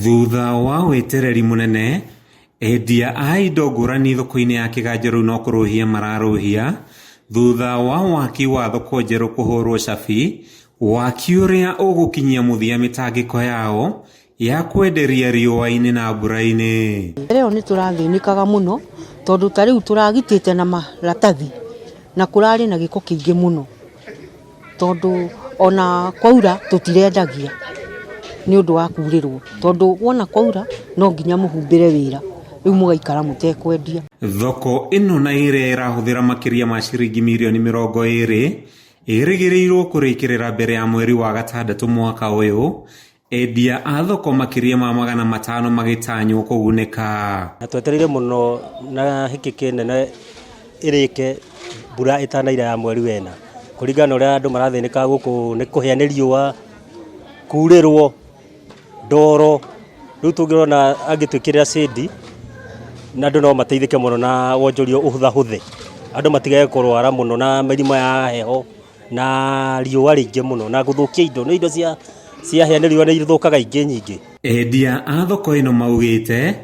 Thutha wa wetereri mũnene, endia a indo ngũrani thoko-inĩ ya Kĩganjo rĩu no kũrũhia mararũhia thutha wa waki wa thoko njerũ kũhũrwo cabi, waki ũrĩa ũgũkinyia mũthia mĩtangĩko yao ya kwenderia riũa-inĩ na mbura-inĩ. Mbere ĩyo nĩ tũrathĩnĩkaga mũno tondũ ta rĩu tũragitĩte na maratathi na kũrarĩ na gĩko kĩingĩ mũno tondũ ona kwaura tũtirendagia nĩ ũndũ wa kurĩrwo tondũ wona kwaura no nginya mũhumbĩre wĩra rĩu mũgaikara mũtekwendia. Thoko ĩno na ĩrĩa ĩrahũthĩra makĩria ma ciringi mirioni 20 ĩrĩgĩrĩirwo kũrĩkĩrĩra mbere ya mweri wa gatandatũ mwaka ũyũ, endia a thoko makĩria ma 500 magĩtanywo kũgunĩka. Na twetereire mũno na hĩkĩkĩ nene ĩrĩke mbura ĩtanaira ya mweri wena, kũringana na ũrĩa andũ marathĩnĩka gũkũ nĩ kũhĩa nĩ riũa, kurĩrwo, ndoro, rĩu tũngĩrona angĩtwĩkĩrĩra shade na andũ no mateithĩke mũno na wonjoria ũhũthahũthe, andũ matigage kũrwara mũno na mĩrimũ ya heho na riũa rĩingĩ mũno na gũthũkia indo, nĩ indo cia ciahĩa nĩ riũa nĩ ithũkaga ingĩ nyingĩ. Endia a thoko ĩno maugĩte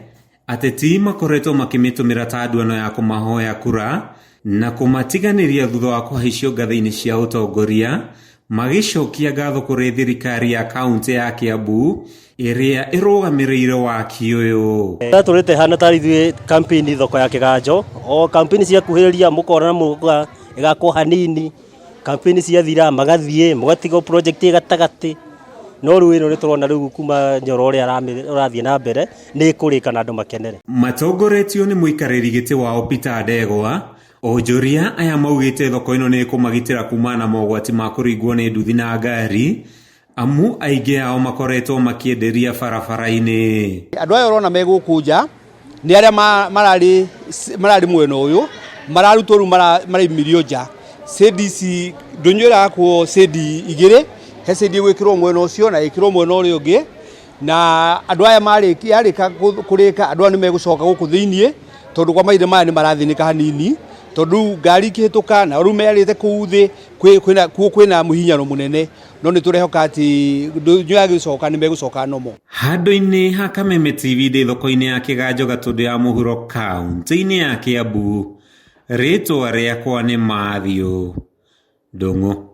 ateti makoretwo makĩmĩtũmĩra ta nduano ya kũmahoya kura na kũmatiganĩria thutha wa kũhaicio ngathĩ-inĩ cia ũtongoria, magĩcokia ngatho kũrĩ thirikari ya kaunti ya Kiambu ĩrĩa ĩrũgamĩrĩire waki ũyũ. Tũrĩte hana tarĩ ithuĩ campaign thoko ya Kĩganjo, o campaign ciakuhĩrĩria mũkona mũka ĩgakwo hanini, campaign ciathira magathiĩ mũgatigwo project ĩ gatagatĩ, no rĩu ĩno nĩ tũrona rĩu kuma Nyoro ũrĩa ũrathiĩ na mbere nĩ ĩkũrĩka na andũ makenere. Matongoretio nĩ mũikarĩri gĩtĩ wao Peter Ndegwa, onjoria aya maugĩte thoko ĩno nĩ ĩkũmagitĩra kumana na mogwati ma kũringwo nĩ nduthi na ngari, amu aingĩ ao makoretwo makĩenderia barabara-inĩ. Andũ aya ũrona me gũkũ nja nĩ arĩa mararĩ mararĩ mwena ũyũ mararutwo rĩu maraimirio nja. Shade ici ndũnyũ ĩrakwo shade igĩrĩ, he shade ĩgwĩkĩrwo mwena ũcio na ĩkĩrwo mwena ũrĩa ũngĩ, na andũ aya yarĩka kũrĩka andũ aya nĩ megũcoka gũkũ thĩiniĩ tondũ kwa mahinda maya nĩ marathĩnĩka hanini tondũ rĩu ngari ikĩhĩtũka na rĩu mearĩte kũu thĩ kuo kwĩna mũhinyano mũnene, no nĩ tũrehoka atĩ ndũnyũ yagĩcoka nĩ megũcoka nomo. Handũ-inĩ ha Kameme TV ndĩ thoko-inĩ ya Kĩganjo Gatũndũ ya mũhuro kaunti-inĩ ya Kiambu, rĩtwa rĩakwa nĩ Matthew Ndung'u.